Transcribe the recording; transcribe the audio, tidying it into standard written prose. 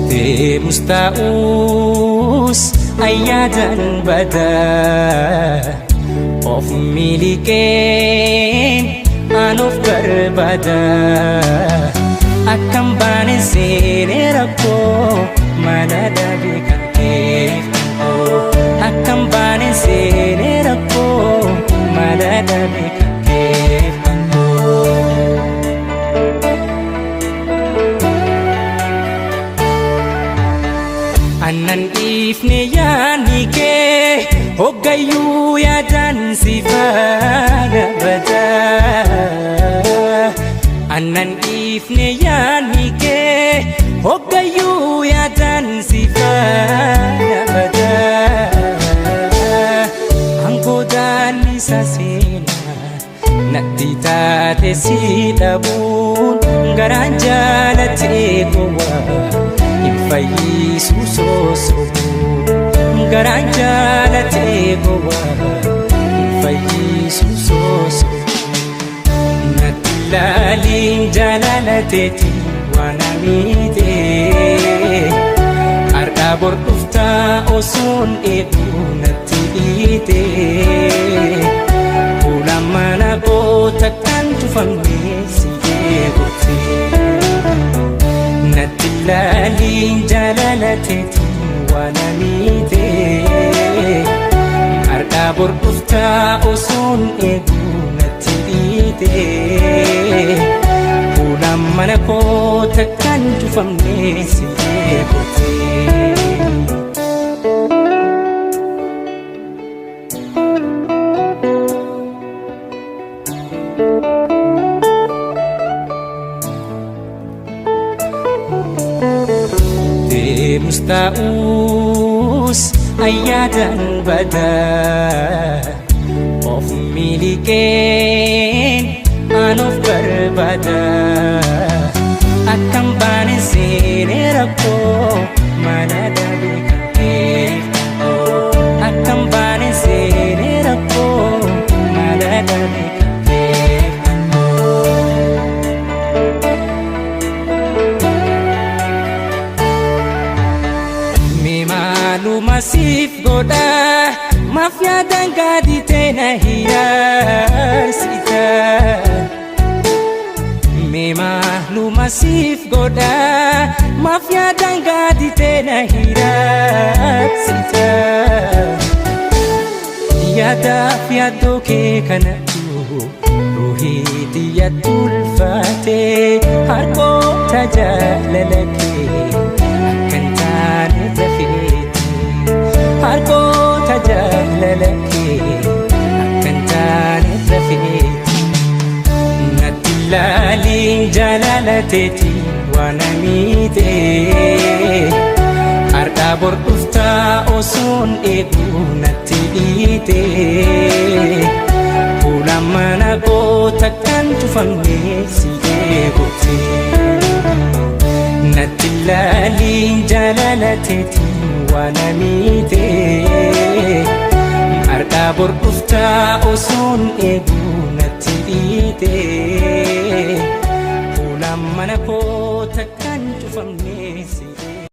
Deemus ta'us ayyaadan badaa of miliqeen an of barbaada akkam baane seenee rakkoo mana dhabe kan keef akkam baane seenee rakkoo mana dhabe kan keef. Annan dhiifne yaadni kee hoggayyuu yaadaan si faana badaa. Annan dhiifne yaadni kee hoggayyuu yaadaan si faana badaa. Angoodaan isa seenaa natti taate si dhabuun garaan jaalatee gowwaa. Hin fayyisu soosobu garaan jaalatee gowwaa hin fayyisu soosobu. Natti laaliin jaalalateeti waan amiite har'aa bor dhuftaa osoon eeguu natti dhiite fuula mana goota kan cufamne si eeguute. Natti laaliin jaalalateeti waan amiite har'aa bor dhuftaa osoon eeguu natti dhiite fuula mana koota kan cufamne si eegute. Deemus ta'us ayyaadan badaa of miliqeen an of barbaada akkam baane seenee rakkoo mana dhabe kan keef akkam baane seenee rakkoo mana dhabe kan keef. Mee maaluma siif godha maaf yaadaan gaaditee na hiraarsita. Mee maaluma siif godha maaf yaadaan gaaditee na hiraarsita. Yaadaaf yaaddoo kee kanatu ruuhii xiyyatti ulfaate harkoota jaalala kee akkan taane tafeeti. Harkoota jaalala kee akkan taane tafeeti. Natti laaliin jaalalateeti waan amiite har'aa bor dhuftaa osoon eeguu natti dhiite fuula mana goota kan cufamne si eegute. Natti laaliin jaalalateeti waan amiite har'aa bor dhuftaa osoon eeguu natti dhiite.